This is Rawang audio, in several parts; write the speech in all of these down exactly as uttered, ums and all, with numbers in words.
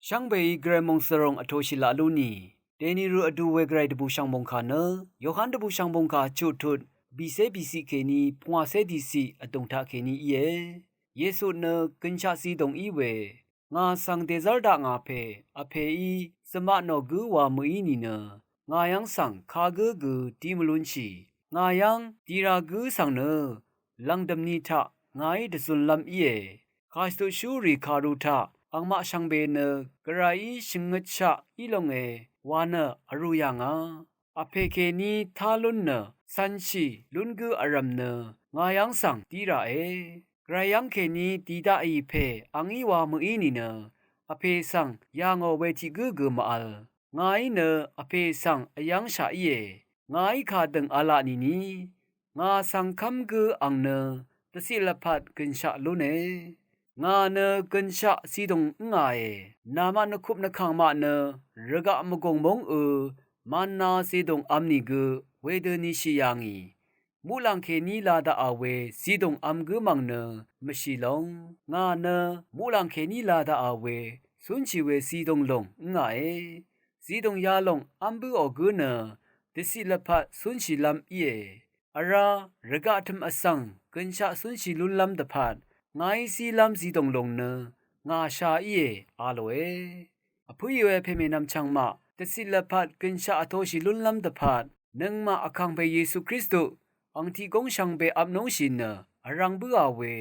Shvngbeí Gvray mòngsvròng vtoshì laq lú nì, dèni rø vdu we Gvray dvbùshv̀ng mòngkà nø, Yohan dvbùshv̀ng mòngkà chuq tut, bìcé bìciq kèní pungwàcé diciq vdùng taq kèní íe. Yesu nø gønshaq zidòng í we, ngà svng dèzv́r dakngà pè, Vpèí zø̀maq nò gǿ wa mø̀í nìnø, ngà yv́ng svng kagǿ gø dí mvlúnshì. Ngà yv́ng dira gǿ svng nø, lv̀ngdø̀m ni taq ngàí dvzunlv́m íe. Kàshvtuqshúrì kàru taq angmaq shvngbe nø Gvrayí shvngøtshaq í longe wa nø vrū yà ngà. Vpè kèní tá lún nø cv̄nshì lún gǿ vrv̀m nø ngà yv́ng svng dí ràe. Gvray yv́ng kèní di daqì pè angí wa mø̀í nìnø, Vpè svng yà ngò we tiq gǿ gø mvvl. Ngàí nø Vpè svng vyv́ngshaq íe. Ngàí kàdø̀ng v̄la nìni, ngà svng kv́m gǿ ang nø dvciq lvpat gønshaq lúne. Ngà nø gønshaq zidòng ǿngàe. Namaq nvkup nvkàngmaq nø rvgaq mvgùng móng ø, mana zidòng v̄m nìgø wedø nishì yà ngì. Muqlàng kèní la daqà we zidòng v̄m gǿ mv̀ng nø mvshì long. Ngà nø muqlàng kèní la daqà we cúnshì we zidòng lòng ǿngàe. Zidòng yalòng v́m bǿò gǿ nø dvciq lvpat cúnshìlv́m íe. Vrá rvgaq tø̀m vsvng gønshaq cúnshì lúnlv́m dvpvt ngàí zílv́m zidòng lòng nø ngà sha íe a lòe. Vpǿì we pèmènvm chv̀ngmaq, dvciq lvpat gønshaq vtoshì lúnlv́m dvpvt nøngmaq Vkàngpè Yesu Kristu ang tiq góng shvngbe vpnúngshì nø vrvng bǿà we,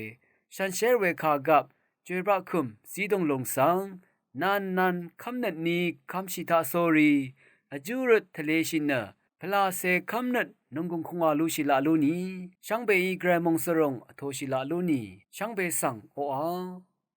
shànshér we kàgvp jòe braqkø̀m zidòng lòng svng nannan kv́mnøt ni kvmshì taq sórí vjú røt tvleshì nø pvlacè kv́mnøt nònggùng kungwà lushì laq lú nì, shvngbeí Gvray mòngsvròng vtoshì laq lú nì, shvngbe svng oqà